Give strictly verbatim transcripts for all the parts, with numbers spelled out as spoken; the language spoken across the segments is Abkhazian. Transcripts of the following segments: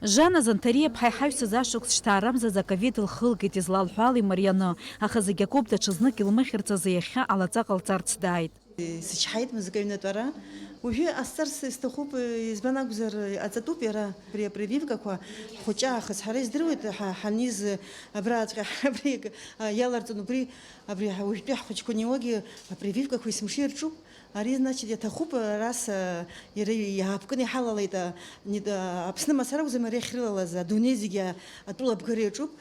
Жана Занҭариаԥҳа иҳаҩсыз ашықәс шьҭаарамзазы аковид лхылгеит, излалҳәо ала имарианы, аха зегь акоуп, даҽазнык илмыхьырц азы иахьа алаҵа ҟалҵарц дааит. Сычҳаит мызкы аҩнатәара. Уажәы ҟасҵарц исҭахуп, избан акәзар, аҵатәуп иара, абри апрививкақәа. Ҳхәыҷы аахыс ҳара издыруеит, ҳа-, ҳаниз абраҵәҟьа, абри, а, иаларҵон убри, абри ҳа-, уажәтәи ҳхәыҷқәа неиуагьы апрививкақәа есымша ирҿуп. Ари, значит, иаҭахуп, а, рас, а, иара иаапкны иҳалалеит, а, не-, а, Аԥсны мацара акәӡам ари ахьрылалаз, адунеи зегьы, а, атәыла абгара иаҿуп.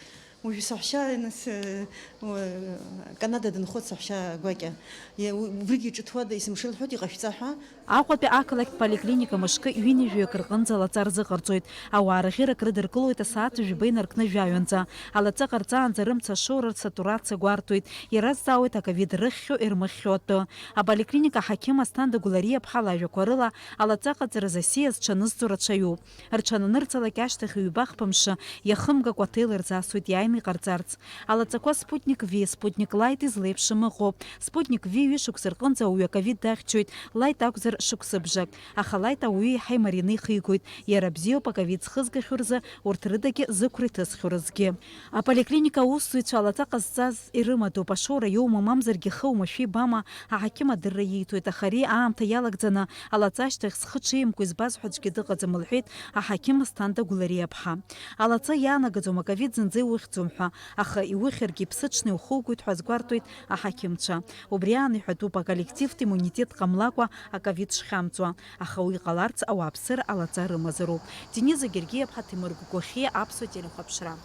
Уажәы саҳәшьа, нас, э, уа-, Канада дынхоит саҳәшьа гәакьа. Иа-, у-, убригьы иҿыҭуада, есымша лҳәоит, иҟашәҵа ҳәа. Аҟәатәи ақалақьтә поликлиника мышкы ҩынҩажәаҩык рҟынӡа алаҵа рзыҟарҵоит. Ауаа рӷьырак рыдыркылоит асааҭ жәбеи наркны жәаҩанӡа. Алаҵа ҟарҵаанӡа рымца ашоура рсатурациа гәарҭоит, иразҵаауеит аковид рыхьхьоу ирмыхьхьоу атәы. Аполиклиника аҳақьым Асҭанда Гәлариаԥҳа лажәақәа рыла, алаҵа ҟаҵаразы асиа зҽанызҵо рацәаҩуп. Рҽананырҵалак ашьҭахь ҩба-хԥа мшы иахымгакәа аҭел рзасуеит иааины иҟарҵарц. Алаҵақәа Спутник V, Спутник Лайт излеиԥшым ыҟоуп. Спутник V ҩышықәса рҟынӡа ауаҩы аковид дахьчоит, Лайт акәзар шықәсыбжак. Аха Лайт ауаҩы еиҳа имарианы ихигоит. Иара бзиоуп аковид зхызгахьоу рзы, урҭ рыдагьы зықәра иҭысхьоу рызгьы. Аполиклиника аусзуҩцәа алаҵа ҟазҵаз ирымадоуп, ашоура иоума, мамзаргьы хы оумашәа ибама, аҳақьым адырра ииҭоит, аха ари аамҭа иалагӡаны алаҵа ашьҭахь схы ҽеимкәа избаз ҳәа аӡәгьы дыҟаӡам, лҳәеит аҳақьым Асҭанда Гәлариаԥҳа. Алаҵа иаанагаӡом аковид зынӡа иухьӡом ҳәа, аха иухьыргьы иԥсыҽны иухугоит ҳәа азгәарҭоит аҳақьымцәа. Убри аан иҳәатәуп, аколлективтә иммунитет ҟамлакәа аковид шхьамҵуа, аха уи ҟаларц ауааԥсыра алаҵа рымазароуп. Дениза Гергиаԥҳа, Ҭемыр Гәгәахьиа, Аԥсуа телехәаԥшра.